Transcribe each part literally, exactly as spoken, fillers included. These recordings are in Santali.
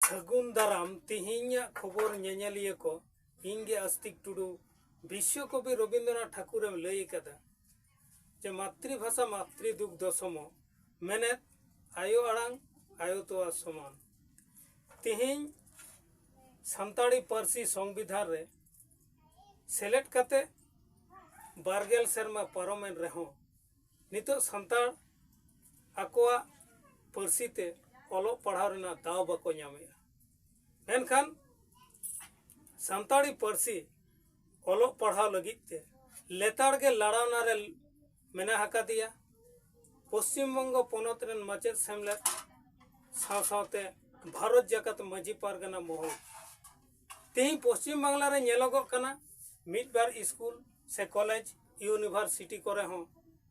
ᱥᱟᱹᱜᱩᱱ ᱫᱟᱨᱟᱢ᱾ ᱛᱤᱦᱤᱧᱟᱜ ᱠᱷᱚᱵᱚᱨ ᱧᱮᱧᱮᱞᱤᱭᱟᱹ ᱠᱚ, ᱤᱧ ᱜᱮ ᱟᱥᱛᱤᱠ ᱴᱩᱰᱩ᱾ ᱵᱤᱥᱥᱚ ᱠᱚᱵᱤ ᱨᱚᱵᱤᱱᱫᱨᱚᱱᱟᱛᱷ ᱴᱷᱟᱹᱠᱩᱨᱮᱢ ᱞᱟᱹᱭ ᱟᱠᱟᱫᱟ ᱡᱮ ᱢᱟᱛᱨᱤᱵᱷᱟᱥᱟ ᱢᱟᱛᱨᱤ ᱫᱩᱜᱽᱫᱷᱚ ᱥᱚᱢᱚ, ᱢᱮᱱᱮᱫ ᱟᱭᱳ ᱟᱲᱟᱝ ᱟᱭᱳ ᱛᱚᱣᱟ ᱥᱚᱢᱟᱱ᱾ ᱛᱤᱦᱤᱧ ᱥᱟᱱᱛᱟᱲᱤ ᱯᱟᱹᱨᱥᱤ ᱥᱚᱝᱵᱤᱫᱷᱟᱱ ᱨᱮ ᱥᱮᱞᱮᱫ ᱠᱟᱛᱮ ᱵᱟᱨᱜᱮᱞ ᱥᱮᱨᱢᱟ ᱯᱟᱨᱚᱢᱮᱱ ᱨᱮᱦᱚᱸ ᱱᱤᱛᱚᱜ ᱥᱟᱱᱛᱟᱲ ᱟᱠᱚᱣᱟᱜ ᱯᱟᱹᱨᱥᱤ ᱛᱮ ᱚᱞᱚᱜ ᱯᱟᱲᱦᱟᱣ ᱨᱮᱱᱟᱜ ᱫᱟᱣ ᱵᱟᱠᱚ ᱧᱟᱢᱮᱫᱼᱟ᱾ ᱢᱮᱱᱠᱷᱟᱱ ᱥᱟᱱᱛᱟᱲᱤ ᱯᱟᱹᱨᱥᱤ ᱚᱞᱚᱜ ᱯᱟᱲᱦᱟᱣ ᱞᱟᱹᱜᱤᱫ ᱛᱮ ᱞᱮᱛᱟᱲ ᱜᱮ ᱞᱟᱲᱟᱣᱱᱟ ᱨᱮ ᱢᱮᱱᱟᱜ ᱟᱠᱟᱫᱮᱭᱟ᱾ ᱯᱚᱥᱪᱤᱢ ᱵᱚᱝᱜᱚ ᱯᱚᱱᱚᱛ ᱨᱮᱱ ᱢᱟᱪᱮᱫ ᱥᱮᱢᱞᱮᱫ ᱥᱟᱶ ᱥᱟᱶᱛᱮ ᱵᱷᱟᱨᱚᱛ ᱡᱟᱠᱟᱛ ᱢᱟᱹᱡᱷᱤ ᱯᱟᱨᱜᱟᱱᱟ ᱢᱚᱦᱚᱞ᱾ ᱛᱮᱦᱮᱧ ᱯᱚᱥᱪᱤᱢ ᱵᱟᱝᱞᱟ ᱨᱮ ᱧᱮᱞᱚᱜᱚᱜ ᱠᱟᱱᱟ, ᱢᱤᱫ ᱵᱟᱨ ᱥᱠᱩᱞ ᱥᱮ ᱠᱚᱞᱮᱡᱽ, ᱤᱭᱩᱱᱤᱵᱷᱟᱨᱥᱤᱴᱤ ᱠᱚᱨᱮ ᱦᱚᱸ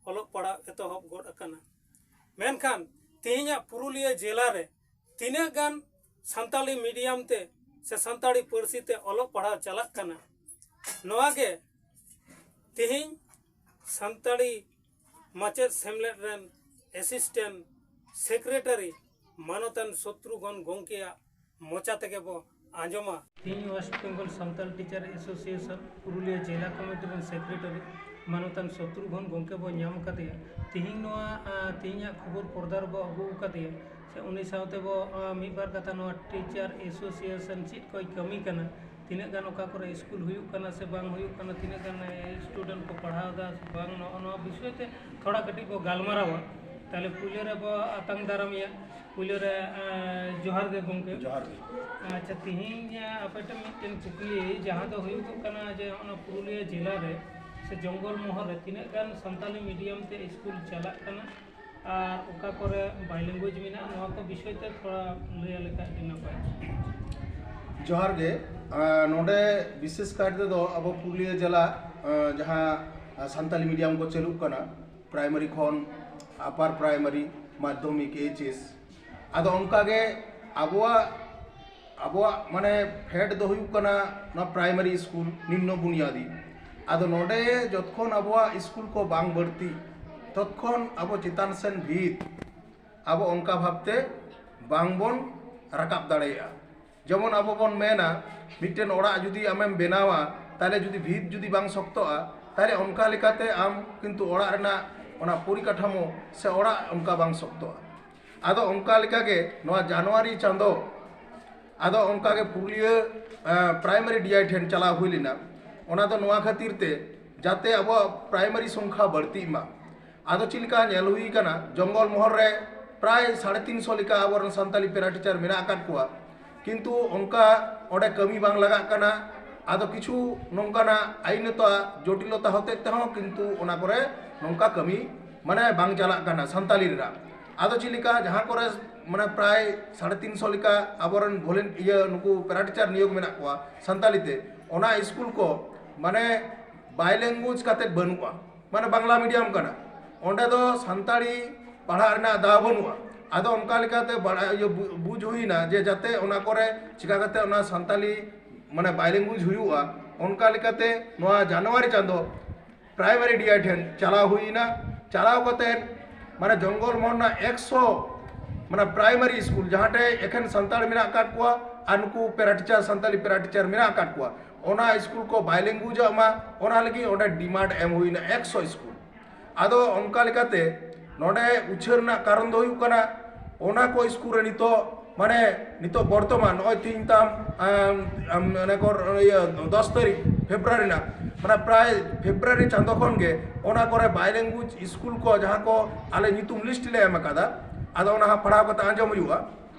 ᱚᱞᱚᱜ ᱯᱟᱲᱦᱟᱣ ᱮᱛᱚᱦᱚᱵ ᱜᱚᱫ ᱟᱠᱟᱱᱟ᱾ ᱢᱮᱱᱠᱷᱟᱱ ᱛᱮᱦᱮᱧᱟᱜ ᱯᱩᱨᱩᱞᱤᱭᱟᱹ ᱡᱮᱞᱟ ᱨᱮ ᱛᱤᱱᱟᱹᱜ ᱜᱟᱱ ᱥᱟᱱᱛᱟᱲᱤ ᱢᱤᱰᱤᱭᱟᱢ ᱛᱮ ᱥᱮ ᱥᱟᱱᱛᱟᱲᱤ ᱯᱟᱹᱨᱥᱤ ᱛᱮ ᱚᱞᱚᱜ ᱯᱟᱲᱦᱟᱣ ᱪᱟᱞᱟᱜ ᱠᱟᱱᱟ, ᱱᱚᱣᱟ ᱜᱮ ᱛᱮᱦᱮᱧ ᱥᱟᱱᱛᱟᱲᱤ ᱢᱟᱪᱮᱫ ᱥᱮᱢᱞᱮᱫ ᱨᱮᱱ ᱮᱥᱤᱥᱴᱮᱱᱴ ᱥᱮᱠᱨᱮᱴᱟᱨᱤ ᱢᱟᱱᱚᱛᱟᱱ ᱥᱚᱛᱨᱩᱜᱷᱚᱱ ᱜᱚᱢᱠᱮᱭᱟᱜ ᱢᱚᱪᱟ ᱛᱮᱜᱮ ᱵᱚ ᱟᱸᱡᱚᱢᱟ᱾ ᱛᱮᱦᱮᱧ West Bengal Santal teacher association Purulia ᱡᱮᱞᱟ ᱠᱚᱢᱤᱴᱤ ᱨᱮᱱ ᱥᱮᱠᱨᱮᱴᱟᱨᱤ ᱢᱟᱱᱚᱛᱟᱱ ᱥᱚᱛᱨᱩᱜᱷᱚᱱ ᱜᱚᱢᱠᱮ ᱵᱚ ᱧᱟᱢ ᱟᱠᱟᱫᱮᱭᱟ᱾ ᱛᱮᱦᱮᱧ ᱱᱚᱣᱟ, ᱟ, ᱛᱮᱦᱮᱧᱟᱜ ᱠᱷᱚᱵᱚᱨ ᱯᱚᱨᱫᱟ ᱨᱮᱵᱚ ᱟᱹᱜᱩ ᱟᱠᱟᱫᱮᱭᱟ᱾ ᱥᱮ ᱩᱱᱤ ᱥᱟᱶᱛᱮ ᱵᱚ, ᱟ, ᱢᱤᱫ ᱵᱟᱨ ᱠᱟᱛᱷᱟ ᱱᱚᱣᱟ ᱴᱤᱪᱟᱨ ᱮᱥᱳᱥᱤᱭᱮᱥᱚᱱ ᱪᱮᱫ ᱠᱚᱭ ᱠᱟᱹᱢᱤ ᱠᱟᱱᱟ, ᱛᱤᱱᱟᱹᱜ ᱜᱟᱱ ᱚᱠᱟ ᱠᱚᱨᱮ ᱥᱠᱩᱞ ᱦᱩᱭᱩᱜ ᱠᱟᱱᱟ ᱥᱮ ᱵᱟᱝ ᱦᱩᱭᱩᱜ ᱠᱟᱱᱟ, ᱛᱤᱱᱟᱹᱜ ᱜᱟᱱ, ᱮ, ᱥᱴᱩᱰᱮᱱᱴ ᱠᱚ ᱯᱟᱲᱦᱟᱣ ᱮᱫᱟ ᱥᱮ ᱵᱟᱝ, ᱱᱚᱜᱼᱚ ᱱᱚᱣᱟ ᱵᱤᱥᱚᱭ ᱛᱮ ᱛᱷᱚᱲᱟ ᱠᱟᱹᱴᱤᱡ ᱵᱚ ᱜᱟᱞᱢᱟᱨᱟᱣᱟ᱾ ᱛᱟᱦᱞᱮ ᱯᱩᱭᱞᱩ ᱨᱮ ᱵᱚ ᱟᱛᱟᱝ ᱫᱟᱨᱟᱢᱮᱭᱟ᱾ ᱯᱩᱭᱞᱩ ᱨᱮ, ᱮ, ᱡᱚᱦᱟᱨ ᱜᱮ ᱜᱚᱢᱠᱮ᱾ ᱡᱚᱦᱟᱨ ᱜᱮ᱾ ᱟᱪᱪᱷᱟ, ᱛᱤᱦᱤᱧ, ᱮ, ᱟᱯᱮ ᱴᱷᱮᱱ ᱢᱤᱫᱴᱮᱱ ᱠᱩᱠᱞᱤ, ᱡᱟᱦᱟᱸ ᱫᱚ ᱦᱩᱭᱩᱜᱚᱜ ᱠᱟᱱᱟ ᱡᱮ ᱚᱱᱟ ᱯᱩᱨᱩᱞᱤᱭᱟᱹ ᱡᱮᱞᱟ ᱨᱮ ᱥᱮ ᱡᱚᱝᱜᱚᱞ ᱢᱚᱦᱚᱞ ᱨᱮ ᱛᱤᱱᱟᱹᱜ ᱜᱟᱱ ᱥᱟᱱᱛᱟᱞᱤ ᱢᱤᱰᱤᱭᱟᱢ ᱛᱮ ᱥᱠᱩᱞ ᱪᱟᱞᱟᱜ ᱠᱟᱱᱟ ᱟᱨ ᱚᱠᱟ ᱠᱚᱨᱮ ᱵᱟᱭᱞᱮᱝᱜᱩᱭᱮᱡᱽ ᱢᱮᱱᱟᱜᱼᱟ, ᱱᱚᱣᱟ ᱠᱚ ᱵᱤᱥᱚᱭ ᱛᱮ ᱛᱷᱚᱲᱟ ᱞᱟᱹᱭ ᱟᱞᱮ ᱠᱷᱟᱱ ᱟᱹᱰᱤ ᱱᱟᱯᱟᱭ᱾ ᱡᱚᱦᱟᱨ ᱜᱮ᱾ ᱟᱸ, ᱱᱚᱰᱮ ᱵᱤᱥᱮᱥ ᱠᱟᱭ ᱛᱮᱫᱚ ᱟᱵᱚ ᱯᱩᱨᱩᱞᱤᱭᱟᱹ ᱡᱮᱞᱟ, ᱟᱸ, ᱡᱟᱦᱟᱸ, ᱟᱸ, ᱥᱟᱱᱛᱟᱞᱤ ᱢᱤᱰᱤᱭᱟᱢ ᱠᱚ ᱪᱟᱹᱞᱩᱜ ᱠᱟᱱᱟ, ᱯᱨᱟᱭᱢᱟᱨᱤ ᱠᱷᱚᱱ ᱟᱯᱟᱨ ᱯᱨᱟᱭᱢᱟᱨᱤ, ᱢᱟᱫᱽᱫᱷᱚᱢᱤᱠ, ᱮᱭᱤᱪ ᱮᱥ, ᱟᱫᱚ ᱚᱱᱠᱟᱜᱮ ᱟᱵᱚᱣᱟᱜ, ᱟᱵᱚᱣᱟᱜ ᱢᱟᱱᱮ ᱯᱷᱮᱰ ᱫᱚ ᱦᱩᱭᱩᱜ ᱠᱟᱱᱟ ᱱᱚᱣᱟ ᱯᱨᱟᱭᱢᱟᱨᱤ ᱥᱠᱩᱞ, ᱱᱤᱢᱱᱚ ᱵᱩᱱᱤᱭᱟᱫᱤ᱾ ᱟᱫᱚ ᱱᱚᱰᱮ ᱡᱚᱛᱠᱷᱚᱱ ᱟᱵᱚᱣᱟᱜ ᱥᱠᱩᱞ ᱠᱚ ᱵᱟᱝ ᱵᱟᱹᱲᱛᱤ, ᱛᱚᱛᱠᱷᱚᱱ ᱟᱵᱚ ᱪᱮᱛᱟᱱ ᱥᱮᱱ ᱵᱷᱤᱛ ᱟᱵᱚ ᱚᱱᱠᱟ ᱵᱷᱟᱵᱛᱮ ᱵᱟᱝᱵᱚᱱ ᱨᱟᱠᱟᱵ ᱫᱟᱲᱮᱭᱟᱜᱼᱟ᱾ ᱡᱮᱢᱚᱱ ᱟᱵᱚ ᱵᱚᱱ ᱢᱮᱱᱟ, ᱢᱤᱫᱴᱮᱱ ᱚᱲᱟᱜ ᱡᱩᱫᱤ ᱟᱢᱮᱢ ᱵᱮᱱᱟᱣᱟ, ᱛᱟᱦᱚᱞᱮ ᱡᱩᱫᱤ ᱵᱷᱤᱛ ᱡᱩᱫᱤ ᱵᱟᱝ ᱥᱚᱠᱛᱚᱜᱼᱟ, ᱛᱟᱦᱚᱞᱮ ᱚᱱᱠᱟ ᱞᱮᱠᱟᱛᱮ ᱟᱢ ᱠᱤᱱᱛᱩ ᱚᱲᱟᱜ ᱨᱮᱱᱟᱜ ᱚᱱᱟ ᱯᱚᱨᱤᱠᱟᱴᱷᱟᱢᱳ ᱥᱮ ᱚᱲᱟᱜ ᱚᱱᱠᱟ ᱵᱟᱝ ᱥᱚᱠᱛᱚᱜᱼᱟ᱾ ᱟᱫᱚ ᱚᱱᱠᱟ ᱞᱮᱠᱟᱜᱮ ᱱᱚᱣᱟ ᱡᱟᱱᱩᱣᱟᱨᱤ ᱪᱟᱸᱫᱚ ᱟᱫᱚ ᱚᱱᱠᱟᱜᱮ ᱯᱩᱨᱩᱞᱤᱭᱟᱹ ᱯᱨᱟᱭᱢᱟᱨᱤ ᱰᱤᱟᱭ ᱴᱷᱮᱱ ᱪᱟᱞᱟᱣ ᱦᱩᱭ ᱞᱮᱱᱟ᱾ ᱚᱱᱟ ᱫᱚ ᱱᱚᱣᱟ ᱠᱷᱟᱹᱛᱤᱨ ᱛᱮ, ᱡᱟᱛᱮ ᱟᱵᱚᱣᱟᱜ ᱯᱨᱟᱭᱢᱟᱨᱤ ᱥᱚᱝᱠᱷᱟ ᱵᱟᱹᱲᱛᱤᱜ ᱢᱟ᱾ ᱟᱫᱚ ᱪᱮᱫ ᱞᱮᱠᱟ ᱧᱮᱞ ᱦᱩᱭ ᱠᱟᱱᱟ, ᱡᱚᱝᱜᱚᱞ ᱢᱚᱦᱚᱞ ᱨᱮ ᱯᱨᱟᱭ ᱥᱟᱲᱮ ᱛᱤᱱ ᱥᱚ ᱞᱮᱠᱟ ᱟᱵᱚᱨᱮᱱ ᱥᱟᱱᱛᱟᱞᱤ ᱯᱮᱨᱟ ᱴᱤᱪᱟᱨ ᱢᱮᱱᱟᱜ ᱟᱠᱟᱫ ᱠᱚᱣᱟ, ᱠᱤᱱᱛᱩ ᱚᱱᱠᱟ ᱚᱸᱰᱮ ᱠᱟᱹᱢᱤ ᱵᱟᱝ ᱞᱟᱜᱟᱜ ᱠᱟᱱᱟ᱾ ᱟᱫᱚ ᱠᱤᱪᱷᱩ ᱱᱚᱝᱠᱟᱱᱟᱜ ᱟᱭᱤᱱᱚᱛᱟ ᱡᱚᱴᱤᱞᱚᱛᱟ ᱦᱚᱛᱮᱡ ᱛᱮᱦᱚᱸ ᱠᱤᱱᱛᱩ ᱚᱱᱟ ᱠᱚᱨᱮ ᱱᱚᱝᱠᱟ ᱠᱟᱹᱢᱤ ᱢᱟᱱᱮ ᱵᱟᱝ ᱪᱟᱞᱟᱜ ᱠᱟᱱᱟ ᱥᱟᱱᱛᱟᱞᱤ ᱨᱮᱱᱟᱜ᱾ ᱟᱫᱚ ᱪᱮᱫ ᱞᱮᱠᱟ, ᱡᱟᱦᱟᱸ ᱠᱚᱨᱮ ᱢᱟᱱᱮ ᱯᱨᱟᱭ ᱥᱟᱲᱮ ᱛᱤᱱ ᱥᱚ ᱞᱮᱠᱟ ᱟᱵᱚᱨᱮᱱ ᱵᱷᱚᱞᱮᱱ ᱤᱭᱟᱹ ᱱᱩᱠᱩ ᱯᱮᱨᱟ ᱴᱤᱪᱟᱨ ᱱᱤᱭᱳᱜᱽ ᱢᱮᱱᱟᱜ ᱠᱚᱣᱟ ᱥᱟᱱᱛᱟᱞᱤ ᱛᱮ, ᱚᱱᱟ ᱥᱠᱩᱞ ᱠᱚ ᱢᱟᱱᱮ ᱵᱟᱭᱞᱮᱝᱜᱩᱭᱮᱡᱽ ᱠᱟᱛᱮ ᱵᱟᱹᱱᱩᱜᱼᱟ, ᱢᱟᱱᱮ ᱵᱟᱝᱞᱟ ᱢᱤᱰᱤᱭᱟᱢ ᱠᱟᱱᱟ, ᱚᱸᱰᱮ ᱫᱚ ᱥᱟᱱᱛᱟᱲᱤ ᱯᱟᱲᱦᱟᱜ ᱨᱮᱱᱟᱜ ᱫᱟᱣ ᱵᱟᱹᱱᱩᱜᱼᱟ᱾ ᱟᱫᱚ ᱚᱱᱠᱟ ᱞᱮᱠᱟᱛᱮ ᱵᱟᱲᱟᱭ ᱤᱭᱟᱹ ᱵᱩ- ᱵᱩᱡᱽ ᱦᱩᱭᱱᱟ ᱡᱮ ᱡᱟᱛᱮ ᱚᱱᱟ ᱠᱚᱨᱮ ᱪᱤᱠᱟ ᱠᱟᱛᱮ ᱚᱱᱟ ᱥᱟᱱᱛᱟᱞᱤ ᱢᱟᱱᱮ ᱵᱟᱭᱞᱮᱝᱜᱩᱭᱮᱡᱽ ᱦᱩᱭᱩᱜᱼᱟ᱾ ᱚᱱᱠᱟ ᱞᱮᱠᱟᱛᱮ ᱱᱚᱣᱟ ᱡᱟᱱᱩᱣᱟᱨᱤ ᱪᱟᱸᱫᱚ ᱯᱨᱟᱭᱢᱟᱨᱤ ᱰᱤᱟᱭ ᱴᱷᱮᱱ ᱪᱟᱞᱟᱣ ᱦᱩᱭᱱᱟ᱾ ᱪᱟᱞᱟᱣ ᱠᱟᱛᱮ ᱢᱟᱱᱮ ᱡᱚᱝᱜᱚᱞ ᱢᱚᱦᱚᱞ ᱨᱮᱱᱟᱜ ᱮᱠᱥᱚ ᱢᱟᱱᱮ ᱯᱨᱟᱭᱢᱟᱨᱤ ᱥᱠᱩᱞ ᱡᱟᱦᱟᱸ ᱴᱷᱮᱱ ᱮᱠᱷᱮᱱ ᱥᱟᱱᱛᱟᱲ ᱢᱮᱱᱟᱜ ᱟᱠᱟᱫ ᱠᱚᱣᱟ ᱟᱨ ᱱᱩᱠᱩ ᱯᱮᱨᱟ ᱴᱤᱪᱟᱨ, ᱥᱟᱱᱛᱟᱞᱤ ᱯᱮᱨᱟ ᱴᱤᱪᱟᱨ ᱢᱮᱱᱟᱜ ᱟᱠᱟᱫ ᱠᱚᱣᱟ, ᱚᱱᱟ ᱥᱠᱩᱞ ᱠᱚ ᱵᱟᱭᱞᱮᱝᱜᱩᱭᱮᱡᱚᱜ ᱢᱟ, ᱚᱱᱟ ᱞᱟᱹᱜᱤᱫ ᱚᱸᱰᱮ ᱰᱤᱢᱟᱱᱰ ᱮᱢ ᱦᱩᱭᱱᱟ ᱮᱠᱥᱚ ᱥᱠᱩᱞ᱾ ᱟᱫᱚ ᱚᱱᱠᱟ ᱞᱮᱠᱟᱛᱮ ᱱᱚᱰᱮ ᱩᱪᱷᱟᱹᱱ ᱨᱮᱱᱟᱜ ᱠᱟᱨᱚᱱ ᱫᱚ ᱦᱩᱭᱩᱜ ᱠᱟᱱᱟ, ᱚᱱᱟ ᱠᱚ ᱥᱠᱩᱞ ᱨᱮ ᱱᱤᱛᱚᱜ ᱢᱟᱱᱮ ᱱᱤᱛᱚᱜ ᱵᱚᱨᱛᱚᱢᱟᱱ ᱱᱚᱜᱼᱚᱭ ᱛᱤᱦᱤᱧ ᱛᱟᱢ ᱟᱢ, ᱟᱢ, ᱚᱱᱮ ᱠᱚ ᱤᱭᱟᱹ ᱫᱚᱥ ᱛᱟᱹᱨᱤᱠᱷ ᱯᱷᱮᱵᱽᱨᱩᱣᱟᱨᱤ ᱨᱮᱱᱟᱜ, ᱢᱟᱱᱮ ᱯᱨᱟᱭ ᱯᱷᱮᱵᱽᱨᱩᱣᱟᱨᱤ ᱪᱟᱸᱫᱚ ᱠᱷᱚᱱ ᱜᱮ ᱚᱱᱟ ᱠᱚᱨᱮ ᱵᱟᱭᱞᱮᱝᱜᱩᱭᱮᱡᱽ ᱥᱠᱩᱞ ᱠᱚ ᱡᱟᱦᱟᱸ ᱠᱚ ᱟᱞᱮ ᱧᱩᱛᱩᱢ ᱞᱤᱥᱴ ᱞᱮ ᱮᱢ ᱟᱠᱟᱫᱟ, ᱟᱫᱚ ᱚᱱᱟ ᱦᱚᱸ ᱯᱟᱲᱦᱟᱣ ᱠᱟᱛᱮ ᱟᱸᱡᱚᱢ ᱦᱩᱭᱩᱜᱼᱟ᱾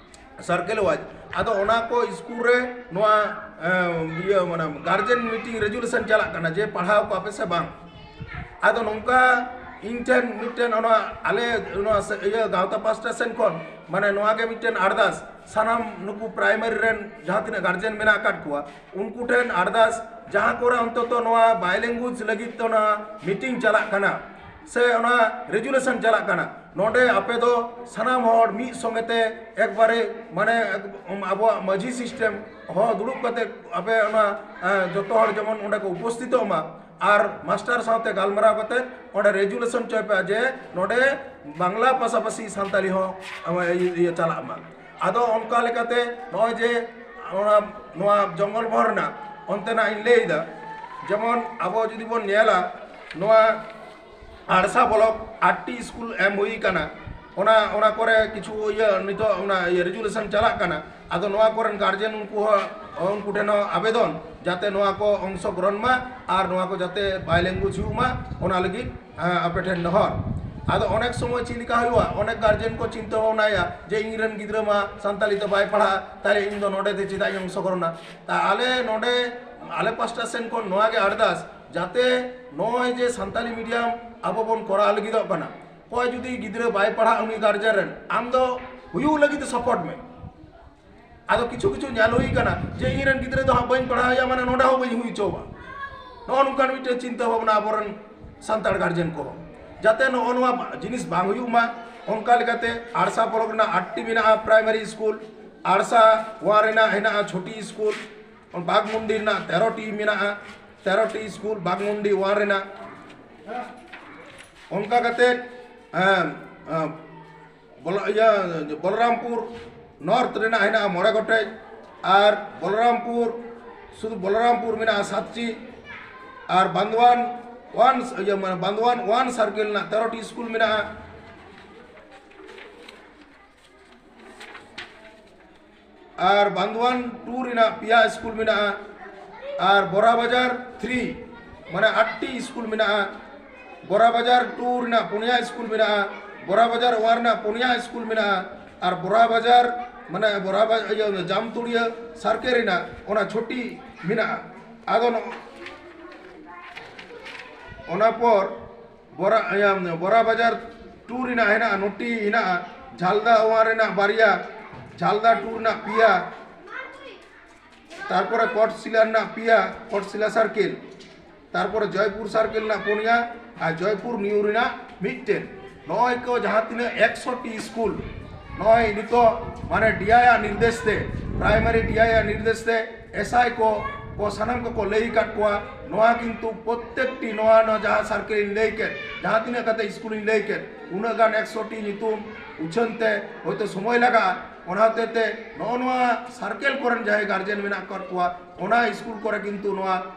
ᱥᱟᱨᱠᱮᱞ ᱣᱟᱭᱤᱡᱽ᱾ ᱟᱫᱚ ᱚᱱᱟ ᱠᱚ ᱥᱠᱩᱞ ᱨᱮ ᱱᱚᱣᱟ ᱮᱸ, ᱤᱭᱟᱹ ᱢᱟᱱᱮ ᱜᱟᱨᱡᱮᱱ ᱢᱤᱴᱤᱝ ᱨᱮᱡᱩᱞᱮᱥᱚᱱ ᱪᱟᱞᱟᱜ ᱠᱟᱱᱟ ᱡᱮ ᱯᱟᱲᱦᱟᱣ ᱠᱚᱣᱟ ᱯᱮ ᱥᱮ ᱵᱟᱝ᱾ ᱟᱫᱚ ᱱᱚᱝᱠᱟ ᱤᱧ ᱴᱷᱮᱱ ᱢᱤᱫᱴᱮᱱ ᱚᱱᱟ ᱟᱞᱮ ᱱᱚᱣᱟ ᱥᱮ- ᱤᱭᱟᱹ ᱜᱟᱶᱛᱟ ᱯᱟᱥᱴᱟ ᱥᱮᱱ ᱠᱷᱚᱱ ᱢᱟᱱᱮ ᱱᱚᱣᱟ ᱜᱮ ᱢᱤᱫᱴᱮᱱ ᱟᱨᱫᱟᱥ ᱥᱟᱱᱟᱢ ᱱᱩᱠᱩ ᱯᱨᱟᱭᱢᱟᱨᱤ ᱨᱮᱱ ᱡᱟᱦᱟᱸ ᱛᱤᱱᱟᱹᱜ ᱜᱟᱨᱡᱮᱱ ᱢᱮᱱᱟᱜ ᱟᱠᱟᱫ ᱠᱚᱣᱟ ᱩᱱᱠᱩ ᱴᱷᱮᱱ ᱟᱨᱫᱟᱥ, ᱡᱟᱦᱟᱸ ᱠᱚᱨᱮ ᱚᱱᱛᱚᱛᱚ ᱱᱚᱣᱟ ᱵᱟᱭᱞᱮᱝᱜᱩᱭᱮᱡᱽ ᱞᱟᱹᱜᱤᱫ ᱛᱮ ᱚᱱᱟ ᱢᱤᱴᱤᱝ ᱪᱟᱞᱟᱜ ᱠᱟᱱᱟ ᱥᱮ ᱚᱱᱟ ᱨᱮᱡᱩᱞᱮᱥᱚᱱ ᱪᱟᱞᱟᱜ ᱠᱟᱱᱟ, ᱱᱚᱰᱮ ᱟᱯᱮ ᱫᱚ ᱥᱟᱱᱟᱢ ᱦᱚᱲ ᱢᱤᱫ ᱥᱚᱸᱜᱮ ᱛᱮ ᱮᱠᱵᱟᱨᱮ ᱢᱟᱱᱮ ᱟᱵᱚᱣᱟᱜ ᱢᱟᱹᱡᱷᱤ ᱥᱤᱥᱴᱮᱢ ᱦᱚᱸ ᱫᱩᱲᱩᱵ ᱠᱟᱛᱮ ᱟᱯᱮ ᱚᱱᱟ ᱮᱸ, ᱡᱚᱛᱚ ᱦᱚᱲ ᱡᱮᱢᱚᱱ ᱚᱸᱰᱮ ᱠᱚ ᱩᱯᱚᱥᱛᱷᱤᱛᱚᱜ ᱢᱟ ᱟᱨ ᱢᱟᱥᱴᱟᱨ ᱥᱟᱶᱛᱮ ᱜᱟᱞᱢᱟᱨᱟᱣ ᱠᱟᱛᱮ ᱚᱸᱰᱮ ᱨᱮᱡᱩᱞᱮᱥᱚᱱ ᱪᱚᱭ ᱯᱮ ᱡᱮ ᱱᱚᱰᱮ ᱵᱟᱝᱞᱟ ᱯᱟᱥᱟᱯᱟᱥᱤ ᱥᱟᱱᱛᱟᱞᱤ ᱦᱚᱸ ᱟᱢ, ᱤᱭᱟᱹ, ᱤᱭᱟᱹ ᱪᱟᱞᱟᱜ ᱢᱟ᱾ ᱟᱫᱚ ᱚᱱᱠᱟ ᱞᱮᱠᱟᱛᱮ ᱱᱚᱜᱼᱚᱭ ᱡᱮ ᱚᱱᱟ ᱱᱚᱣᱟ ᱡᱚᱝᱜᱚᱞ ᱢᱚᱦᱚᱞ ᱨᱮᱱᱟᱜ ᱚᱱᱛᱮᱱᱟᱜ ᱤᱧ ᱞᱟᱹᱭᱫᱟ, ᱡᱮᱢᱚᱱ ᱟᱵᱚ ᱡᱩᱫᱤ ᱵᱚᱱ ᱧᱮᱞᱟ ᱱᱚᱣᱟ ᱟᱲᱥᱟ ᱵᱞᱚᱠ ᱟᱴᱴᱤ ᱥᱠᱩᱞ ᱮᱢ ᱦᱩᱭ ᱠᱟᱱᱟ, ᱚᱱᱟ ᱚᱱᱟ ᱠᱚᱨᱮ ᱠᱤᱪᱷᱩ ᱤᱭᱟᱹ ᱱᱤᱛᱚᱜ ᱚᱱᱟ ᱤᱭᱟᱹ ᱨᱮᱡᱩᱞᱮᱥᱚᱱ ᱪᱟᱞᱟᱜ ᱠᱟᱱᱟ᱾ ᱟᱫᱚ ᱱᱚᱣᱟ ᱠᱚᱨᱮᱱ ᱜᱟᱨᱡᱮᱱ ᱩᱱᱠᱩ ᱦᱚᱸ ᱩᱱᱠᱩ ᱴᱷᱮᱱ ᱦᱚᱸ ᱟᱵᱮᱫᱚᱱ, ᱡᱟᱛᱮ ᱱᱚᱣᱟ ᱠᱚ ᱚᱝᱥᱚᱜᱨᱚᱦᱚᱱ ᱢᱟ ᱟᱨ ᱱᱚᱣᱟ ᱠᱚ ᱡᱟᱛᱮ ᱵᱟᱭᱞᱮᱝᱜᱩᱭᱮᱡᱽ ᱦᱩᱭᱩᱜ ᱢᱟ, ᱚᱱᱟ ᱞᱟᱹᱜᱤᱫ ᱦᱮᱸ, ᱟᱯᱮ ᱴᱷᱮᱱ ᱱᱮᱦᱚᱨ᱾ ᱟᱫᱚ ᱚᱱᱮᱠ ᱥᱚᱢᱚᱭ ᱪᱮᱫ ᱞᱮᱠᱟ ᱦᱩᱭᱩᱜᱼᱟ, ᱚᱱᱮᱠ ᱜᱟᱨᱡᱮᱱ ᱠᱚ ᱪᱤᱱᱛᱟᱹ ᱵᱷᱟᱵᱽᱱᱟᱭᱟ ᱡᱮ ᱤᱧ ᱨᱮᱱ ᱜᱤᱫᱽᱨᱟᱹ ᱢᱟ ᱥᱟᱱᱛᱟᱞᱤ ᱛᱮ ᱵᱟᱭ ᱯᱟᱲᱦᱟᱜ, ᱛᱟᱦᱞᱮ ᱤᱧ ᱫᱚ ᱱᱚᱰᱮ ᱛᱮ ᱪᱮᱫᱟᱜ ᱤᱧ ᱚᱝᱥᱚᱜᱨᱚᱦᱚᱱᱟ? ᱛᱟ ᱟᱞᱮ ᱱᱚᱰᱮ ᱟᱞᱮ ᱯᱟᱥᱴᱟ ᱥᱮᱱ ᱠᱷᱚᱱ ᱱᱚᱣᱟ ᱜᱮ ᱟᱨᱫᱟᱥ, ᱡᱟᱛᱮ ᱱᱚᱜᱼᱚᱭ ᱡᱮ ᱥᱟᱱᱛᱟᱞᱤ ᱢᱤᱰᱤᱭᱟᱢ ᱟᱵᱚ ᱵᱚᱱ ᱠᱚᱨᱟᱣ ᱞᱟᱹᱜᱤᱫᱚᱜ ᱠᱟᱱᱟ, ᱚᱠᱚᱭ ᱡᱩᱫᱤ ᱜᱤᱫᱽᱨᱟᱹ ᱵᱟᱭ ᱯᱟᱲᱦᱟᱜ ᱩᱱᱤ ᱜᱟᱨᱡᱮᱱ ᱨᱮᱱ, ᱟᱢ ᱫᱚ ᱦᱩᱭᱩᱜ ᱞᱟᱹᱜᱤᱫ ᱛᱮ ᱥᱟᱯᱳᱨᱴ ᱢᱮ᱾ ᱟᱫᱚ ᱠᱤᱪᱷᱩ ᱠᱤᱪᱷᱩ ᱧᱮᱞ ᱦᱩᱭ ᱠᱟᱱᱟ ᱡᱮ ᱤᱧ ᱨᱮᱱ ᱜᱤᱫᱽᱨᱟᱹ ᱫᱚ ᱦᱟᱸᱜ ᱵᱟᱹᱧ ᱯᱟᱲᱦᱟᱣᱮᱭᱟ, ᱢᱟᱱᱮ ᱱᱚᱰᱮ ᱦᱚᱸ ᱵᱟᱹᱧ ᱦᱩᱭ ᱦᱚᱪᱚᱣᱟ᱾ ᱱᱚᱜᱼᱚ ᱱᱚᱝᱠᱟᱱ ᱢᱤᱫᱴᱮᱱ ᱪᱤᱱᱛᱟᱹ ᱵᱷᱟᱵᱽᱱᱟ ᱟᱵᱚᱨᱮᱱ ᱥᱟᱱᱛᱟᱲ ᱜᱟᱨᱡᱮᱱ ᱠᱚᱦᱚᱸ, ᱡᱟᱛᱮ ᱱᱚᱜᱼᱚ ᱱᱚᱣᱟ ᱡᱤᱱᱤᱥ ᱵᱟᱝ ᱦᱩᱭᱩᱜ ᱢᱟ᱾ ᱚᱱᱠᱟ ᱞᱮᱠᱟᱛᱮ ᱟᱲᱥᱟ ᱵᱞᱚᱠ ᱨᱮᱱᱟᱜ ᱟᱴᱴᱤ ᱢᱮᱱᱟᱜᱼᱟ ᱯᱨᱟᱭᱢᱟᱨᱤ ᱥᱠᱩᱞ, ᱟᱲᱥᱟ ᱳᱣᱟᱱ ᱨᱮᱱᱟᱜ ᱦᱮᱱᱟᱜᱼᱟ ᱪᱷᱚᱴᱤ ᱥᱠᱩᱞ, ᱵᱟᱜᱽᱢᱩᱱᱰᱤ ᱨᱮᱱᱟᱜ ᱛᱮᱨᱚᱴᱤ ᱢᱮᱱᱟᱜᱼᱟ, ᱛᱮᱨᱚᱴᱤ ᱥᱠᱩᱞ ᱵᱟᱜᱽᱢᱩᱱᱰᱤ ᱳᱣᱟᱱ ᱨᱮᱱᱟᱜ᱾ ᱚᱱᱠᱟ ᱠᱟᱛᱮ ᱮᱸ, ᱮᱸ, ᱵᱚᱞ-, ᱤᱭᱟᱹ, ᱵᱚᱞᱨᱟᱢᱯᱩᱨ ᱱᱚᱨᱛᱷ ᱨᱮᱱᱟᱜ ᱦᱮᱱᱟᱜᱼᱟ ᱢᱚᱬᱮ ᱜᱚᱴᱮᱡ, ᱟᱨ ᱵᱚᱞᱨᱟᱢᱯᱩᱨ, ᱥᱩᱫᱷᱩ ᱵᱚᱞᱨᱟᱢᱯᱩᱨ ᱢᱮᱱᱟᱜᱼᱟ ᱥᱟᱛᱴᱤ, ᱟᱨ ᱵᱟᱱᱫᱣᱟᱱ ᱳᱣᱟᱱ, ᱤᱭᱟᱹ, ᱢᱟᱱᱮ ᱵᱟᱱᱫᱣᱟᱱ ᱳᱣᱟᱱ ᱥᱟᱨᱠᱮᱞ ᱨᱮᱱᱟᱜ ᱛᱮᱨᱚᱴᱤ ᱥᱠᱩᱞ ᱢᱮᱱᱟᱜᱼᱟ, ᱟᱨ ᱵᱟᱱᱫᱣᱟᱱ ᱴᱩ ᱨᱮᱱᱟᱜ ᱯᱮᱭᱟ ᱥᱠᱩᱞ ᱢᱮᱱᱟᱜᱼᱟ, ᱟᱨ ᱵᱚᱨᱟ ᱵᱟᱡᱟᱨ ᱛᱷᱨᱤ, ᱢᱟᱱᱮ ᱟᱴᱴᱤ ᱥᱠᱩᱞ ᱢᱮᱱᱟᱜᱼᱟ, ᱵᱚᱨᱟ ᱵᱟᱡᱟᱨ ᱴᱩ ᱨᱮᱱᱟᱜ ᱯᱩᱱᱭᱟ ᱥᱠᱩᱞ ᱢᱮᱱᱟᱜᱼᱟ, ᱵᱚᱨᱟ ᱵᱟᱡᱟᱨ ᱳᱣᱟᱱ ᱨᱮᱱᱟᱜ ᱯᱩᱱᱭᱟ ᱥᱠᱩᱞ ᱢᱮᱱᱟᱜᱼᱟ, ᱟᱨ ᱵᱚᱨᱟ ᱵᱟᱡᱟᱨ, ᱢᱟᱱᱮ ᱵᱚᱨᱟ ᱵᱟ-, ᱤᱭᱟᱹ, ᱡᱟᱢᱛᱩᱲᱤᱭᱟᱹ ᱥᱟᱨᱠᱮᱞ ᱨᱮᱱᱟᱜ ᱚᱱᱟ ᱪᱷᱚᱴᱤ ᱢᱮᱱᱟᱜᱼᱟ᱾ ᱟᱫᱚ ᱱᱚ-, ᱚᱱᱟ ᱯᱚᱨ ᱵᱚᱨᱟ, ᱤᱭᱟᱹ, ᱵᱚᱨᱟ ᱵᱟᱡᱟᱨ ᱴᱩ ᱨᱮᱱᱟᱜ ᱦᱮᱱᱟᱜᱼᱟ, ᱱᱚᱴᱤ ᱦᱮᱱᱟᱜᱼᱟ, ᱡᱷᱟᱞᱫᱟ ᱳᱣᱟᱱ ᱨᱮᱱᱟᱜ ᱵᱟᱨᱭᱟ, ᱡᱷᱟᱞᱫᱟ ᱴᱩ ᱨᱮᱱᱟᱜ ᱯᱮᱭᱟ, ᱛᱟᱨᱯᱚᱨᱮ ᱠᱚᱴᱥᱤᱞᱟ ᱨᱮᱱᱟᱜ ᱯᱮᱭᱟ, ᱠᱚᱴᱥᱤᱞᱟ ᱥᱟᱨᱠᱮᱞ, ᱛᱟᱨᱯᱚᱨᱮ ᱡᱚᱭᱯᱩᱨ ᱥᱟᱨᱠᱮᱞ ᱨᱮᱱᱟᱜ ᱯᱩᱱᱭᱟ, ᱟᱨ ᱡᱚᱭᱯᱩᱨ ᱱᱤᱭᱩ ᱨᱮᱱᱟᱜ ᱢᱤᱫᱴᱮᱱ᱾ ᱱᱚᱜᱼᱚᱭ ᱠᱚ ᱡᱟᱦᱟᱸ ᱛᱤᱱᱟᱹᱜ ᱮᱠᱥᱚ ᱴᱤ ᱥᱠᱩᱞ ᱱᱚᱜᱼᱚᱭ ᱱᱤᱛᱚᱜ ᱢᱟᱱᱮ ᱰᱤ ᱟᱭ ᱟᱜ ᱱᱤᱨᱫᱮᱥ ᱛᱮ, ᱯᱨᱟᱭᱢᱟᱨᱤ ᱰᱤ ᱟᱭ ᱟᱜ ᱱᱤᱨᱫᱮᱥ ᱛᱮ ᱮᱥ ᱟᱭ ᱠᱚ, ᱠᱚ ᱥᱟᱱᱟᱢ ᱠᱚᱠᱚ ᱞᱟᱹᱭ ᱟᱠᱟᱫ ᱠᱚᱣᱟ᱾ ᱱᱚᱣᱟ ᱠᱤᱱᱛᱩ ᱯᱨᱚᱛᱛᱮᱠᱴᱤ ᱱᱚᱣᱟ, ᱱᱚᱣᱟ ᱡᱟᱦᱟᱸ ᱥᱟᱨᱠᱮᱞ ᱤᱧ ᱞᱟᱹᱭ ᱠᱮᱫ, ᱡᱟᱦᱟᱸ ᱛᱤᱱᱟᱹᱜ ᱠᱟᱛᱮ ᱥᱠᱩᱞ ᱤᱧ ᱞᱟᱹᱭ ᱠᱮᱫ, ᱩᱱᱟᱹᱜ ᱜᱟᱱ ᱮᱠᱥᱚ ᱴᱤ ᱧᱩᱛᱩᱢ ᱩᱪᱷᱟᱹᱱ ᱛᱮ ᱦᱚᱭᱛᱳ ᱥᱚᱢᱚᱭ ᱞᱟᱜᱟᱜᱼᱟ, ᱚᱱᱟ ᱦᱚᱛᱮᱡ ᱛᱮ ᱱᱚᱜᱼᱚ ᱱᱚᱣᱟ ᱥᱟᱨᱠᱮᱞ ᱠᱚᱨᱮᱱ ᱡᱟᱦᱟᱸᱭ ᱜᱟᱨᱡᱮᱱ ᱢᱮᱱᱟᱜ ᱟᱠᱟᱫ ᱠᱚᱣᱟ, ᱚᱱᱟ ᱥᱠᱩᱞ ᱠᱚᱨᱮ ᱠᱤᱱᱛᱩ ᱱᱚᱣᱟ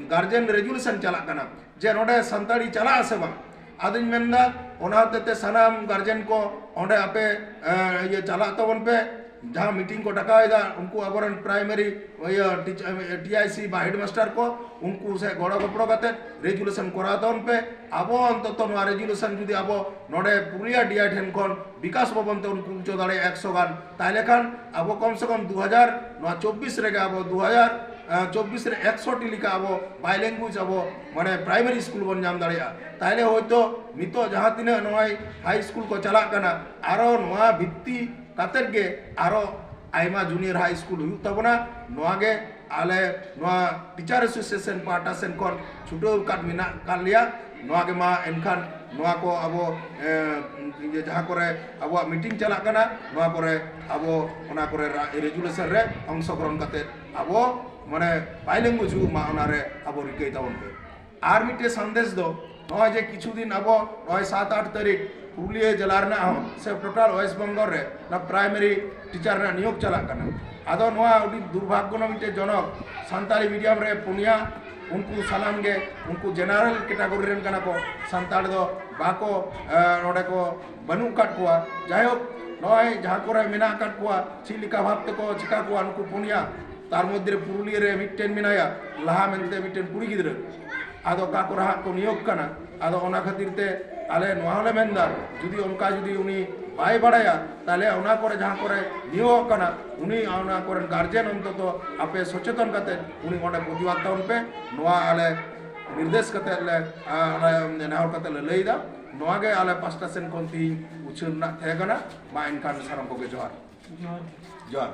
ᱜᱟᱨᱡᱮᱱ ᱨᱮᱡᱩᱞᱮᱥᱚᱱ ᱪᱟᱞᱟᱜ ᱠᱟᱱᱟ ᱡᱮ ᱱᱚᱰᱮ ᱥᱟᱱᱛᱟᱲᱤ ᱪᱟᱞᱟᱜ ᱟᱥᱮ ᱵᱟᱝ᱾ ᱟᱫᱚᱧ ᱢᱮᱱᱫᱟ ᱚᱱᱟ ᱦᱚᱛᱮᱡ ᱛᱮ ᱥᱟᱱᱟᱢ ᱜᱟᱨᱡᱮᱱ ᱠᱚ ᱚᱸᱰᱮ ᱟᱯᱮ ᱤᱭᱟᱹ ᱪᱟᱞᱟᱜ ᱛᱟᱵᱚᱱ ᱯᱮ, ᱡᱟᱦᱟᱸ ᱢᱤᱴᱤᱝ ᱠᱚ ᱰᱟᱠᱟᱣ ᱮᱫᱟ ᱩᱱᱠᱩ ᱟᱵᱚᱨᱮᱱ ᱯᱨᱟᱭᱢᱟᱨᱤ ᱤᱭᱟᱹ ᱴᱤ ᱟᱭ ᱥᱤ ᱵᱟ ᱦᱮᱰᱢᱟᱥᱴᱟᱨ ᱠᱚ, ᱩᱱᱠᱩ ᱥᱮ ᱜᱚᱲᱚ ᱜᱚᱯᱚᱲᱚ ᱠᱟᱛᱮ ᱨᱮᱡᱩᱞᱮᱥᱚᱱ ᱠᱚᱨᱟᱣ ᱛᱟᱵᱚᱱ ᱯᱮ᱾ ᱟᱵᱚ ᱚᱱᱛᱚᱛᱚ ᱱᱚᱣᱟ ᱨᱮᱡᱩᱞᱮᱥᱚᱱ ᱡᱩᱫᱤ ᱟᱵᱚ ᱱᱚᱰᱮ ᱯᱩᱨᱩᱞᱤᱭᱟ ᱰᱤ ᱟᱭ ᱴᱷᱮᱱ ᱠᱷᱚᱱ ᱵᱤᱠᱟᱥ ᱵᱷᱚᱵᱚᱱ ᱛᱮ ᱩᱱᱠᱩ ᱦᱚᱪᱚ ᱫᱟᱲᱮᱭᱟᱜᱼᱟ ᱮᱠᱥᱚ ᱜᱟᱱ, ᱛᱟᱦᱞᱮ ᱠᱷᱟᱱ ᱟᱵᱚ ᱠᱚᱢ ᱥᱮ ᱠᱚᱢ ᱫᱩ ᱦᱟᱡᱟᱨ, ᱱᱚᱣᱟ ᱪᱚᱵᱵᱤᱥ ᱨᱮᱜᱮ ᱟᱵᱚ ᱫᱩ ᱦᱟᱡᱟᱨ ᱪᱚᱵᱵᱤᱥ ᱨᱮ ᱮᱠᱥᱚ ᱴᱤ ᱞᱮᱠᱟ ᱟᱵᱚ ᱵᱟᱭᱞᱮᱝᱜᱩᱭᱮᱡᱽ ᱟᱵᱚ ᱢᱟᱱᱮ ᱯᱨᱟᱭᱢᱟᱨᱤ ᱥᱠᱩᱞ ᱵᱚᱱ ᱧᱟᱢ ᱫᱟᱲᱮᱭᱟᱜᱼᱟ᱾ ᱛᱟᱦᱞᱮ ᱦᱚᱭᱛᱳ ᱱᱤᱛᱚᱜ ᱡᱟᱦᱟᱸ ᱛᱤᱱᱟᱹᱜ ᱱᱚᱜᱼᱚᱭ ᱦᱟᱭ ᱥᱠᱩᱞ ᱠᱚ ᱪᱟᱞᱟᱜ ᱠᱟᱱᱟ, ᱟᱨᱚ ᱱᱚᱣᱟ ᱵᱷᱤᱛᱛᱤ ᱠᱟᱛᱮᱫ ᱜᱮ ᱟᱨᱚ ᱟᱭᱢᱟ ᱡᱩᱱᱤᱭᱟᱨ ᱦᱟᱭ ᱥᱠᱩᱞ ᱦᱩᱭᱩᱜ ᱛᱟᱵᱚᱱᱟ᱾ ᱱᱚᱣᱟ ᱜᱮ ᱟᱞᱮ ᱱᱚᱣᱟ ᱴᱤᱪᱟᱨ ᱮᱥᱳᱥᱤᱭᱮᱥᱚᱱ ᱯᱟᱦᱴᱟ ᱥᱮᱱ ᱠᱷᱚᱱ ᱪᱷᱩᱴᱟᱹᱣ ᱟᱠᱟᱫ ᱢᱮᱱᱟᱜ ᱟᱠᱟᱫ ᱞᱮᱭᱟ᱾ ᱱᱚᱣᱟ ᱜᱮ ᱢᱟ ᱮᱱᱠᱷᱟᱱ ᱱᱚᱣᱟ ᱠᱚ ᱟᱵᱚ ᱮ, ᱤᱭᱟᱹ ᱡᱟᱦᱟᱸ ᱠᱚᱨᱮ ᱟᱵᱚᱣᱟᱜ ᱢᱤᱴᱤᱝ ᱪᱟᱞᱟᱜ ᱠᱟᱱᱟ, ᱱᱚᱣᱟ ᱠᱚᱨᱮ ᱟᱵᱚ ᱚᱱᱟ ᱠᱚᱨᱮ ᱨᱟ- ᱨᱮᱡᱩᱞᱮᱥᱚᱱ ᱨᱮ ᱚᱝᱥᱚᱜᱨᱚᱦᱚᱱ ᱠᱟᱛᱮ ᱟᱵᱚ ᱢᱟᱱᱮ ᱵᱟᱭᱞᱮᱝᱜᱩᱭᱮᱡᱽ ᱦᱩᱭᱩᱜ ᱢᱟ, ᱚᱱᱟᱨᱮ ᱟᱵᱚ ᱨᱤᱠᱟᱹᱭ ᱛᱟᱵᱚᱱ ᱯᱮ᱾ ᱟᱨ ᱢᱤᱫᱴᱮᱱ ᱥᱟᱸᱫᱮᱥ ᱫᱚ ᱱᱚᱜᱼᱚᱭ ᱡᱮ ᱠᱤᱪᱷᱩ ᱫᱤᱱ ᱟᱵᱚ ᱱᱚᱜᱼᱚᱭ ᱥᱟᱛ ᱟᱴ ᱛᱟᱹᱨᱤᱠᱷ ᱯᱩᱨᱩᱞᱤᱭᱟᱹ ᱡᱮᱞᱟ ᱨᱮᱱᱟᱜ ᱦᱚᱸ ᱥᱮ ᱴᱳᱴᱟᱞ ᱳᱭᱮᱥᱴ ᱵᱮᱝᱜᱚᱞ ᱨᱮ ᱚᱱᱟ ᱯᱨᱟᱭᱢᱟᱨᱤ ᱴᱤᱪᱟᱨ ᱨᱮᱱᱟᱜ ᱱᱤᱭᱳᱜᱽ ᱪᱟᱞᱟᱜ ᱠᱟᱱᱟ᱾ ᱟᱫᱚ ᱱᱚᱣᱟ ᱟᱹᱰᱤ ᱫᱩᱨᱵᱷᱟᱜᱽᱜᱚ ᱨᱮᱱᱟᱜ ᱢᱤᱫᱴᱮᱱ ᱡᱚᱱᱚᱠ, ᱥᱟᱱᱛᱟᱲᱤ ᱢᱤᱰᱤᱭᱟᱢ ᱨᱮ ᱯᱩᱱᱭᱟ, ᱩᱱᱠᱩ ᱥᱟᱱᱟᱢ ᱜᱮ ᱩᱱᱠᱩ ᱡᱮᱱᱟᱨᱮᱞ ᱠᱮᱴᱟᱜᱚᱨᱤ ᱨᱮᱱ ᱠᱟᱱᱟ ᱠᱚ, ᱥᱟᱱᱛᱟᱲ ᱫᱚ ᱵᱟᱠᱚ ᱮ, ᱱᱚᱰᱮ ᱠᱚ ᱵᱟᱹᱱᱩᱜ ᱟᱠᱟᱫ ᱠᱚᱣᱟ᱾ ᱡᱟᱭᱦᱳᱠ, ᱱᱚᱜᱼᱚᱭ ᱡᱟᱦᱟᱸ ᱠᱚᱨᱮ ᱢᱮᱱᱟᱜ ᱟᱠᱟᱫ ᱠᱚᱣᱟ, ᱪᱮᱫ ᱞᱮᱠᱟ ᱵᱷᱟᱵ ᱛᱮᱠᱚ ᱪᱤᱠᱟ ᱠᱚᱣᱟ ᱱᱩᱠᱩ ᱯᱩᱱᱭᱟ, ᱛᱟᱨ ᱢᱚᱫᱽᱫᱷᱮ ᱨᱮ ᱯᱩᱨᱩᱞᱤᱭᱟᱹ ᱨᱮ ᱢᱤᱫᱴᱮᱱ ᱢᱮᱱᱟᱭᱟ ᱞᱟᱦᱟ ᱢᱮᱱᱛᱮ ᱢᱤᱫᱴᱮᱱ ᱠᱩᱲᱤ ᱜᱤᱫᱽᱨᱟᱹ, ᱟᱫᱚ ᱚᱠᱟ ᱠᱚᱨᱮ ᱦᱟᱸᱜ ᱠᱚ ᱱᱤᱭᱳᱜᱽ ᱠᱟᱱᱟ᱾ ᱟᱫᱚ ᱚᱱᱟ ᱠᱷᱟᱹᱛᱤᱨ ᱛᱮ ᱟᱞᱮ ᱱᱚᱣᱟ ᱦᱚᱸᱞᱮ ᱢᱮᱱᱫᱟ, ᱡᱩᱫᱤ ᱚᱱᱠᱟ ᱡᱩᱫᱤ ᱩᱱᱤ ᱵᱟᱭ ᱵᱟᱲᱟᱭᱟ, ᱛᱟᱦᱞᱮ ᱚᱱᱟ ᱠᱚᱨᱮ ᱡᱟᱦᱟᱸ ᱠᱚᱨᱮ ᱱᱤᱭᱳᱜᱚᱜ ᱠᱟᱱᱟ, ᱩᱱᱤ ᱚᱱᱟ ᱠᱚᱨᱮᱱ ᱜᱟᱨᱡᱮᱱ ᱚᱱᱛᱚᱛᱚ ᱟᱯᱮ ᱥᱚᱪᱮᱛᱚᱱ ᱠᱟᱛᱮ ᱩᱱᱤ ᱚᱸᱰᱮ ᱯᱨᱚᱛᱤᱵᱟᱫ ᱛᱟᱵᱚᱱ ᱯᱮ᱾ ᱱᱚᱣᱟ ᱟᱞᱮ ᱱᱤᱨᱫᱮᱥ ᱠᱟᱛᱮ ᱞᱮ, ᱟ, ᱟᱞᱮ ᱱᱮᱦᱚᱨ ᱠᱟᱛᱮ ᱞᱮ ᱞᱟᱹᱭ ᱮᱫᱟ᱾ ᱱᱚᱣᱟ ᱜᱮ ᱟᱞᱮ ᱯᱟᱥᱴᱟ ᱥᱮᱱ ᱠᱷᱚᱱ ᱛᱤᱦᱤᱧ ᱩᱪᱷᱟᱹᱱ ᱨᱮᱱᱟᱜ ᱛᱟᱦᱮᱸ ᱠᱟᱱᱟ᱾ ᱢᱟ ᱮᱱᱠᱷᱟᱱ ᱥᱟᱱᱟᱢ ᱠᱚᱜᱮ ᱡᱚᱦᱟᱨ᱾ ᱡᱚᱦᱟᱨ᱾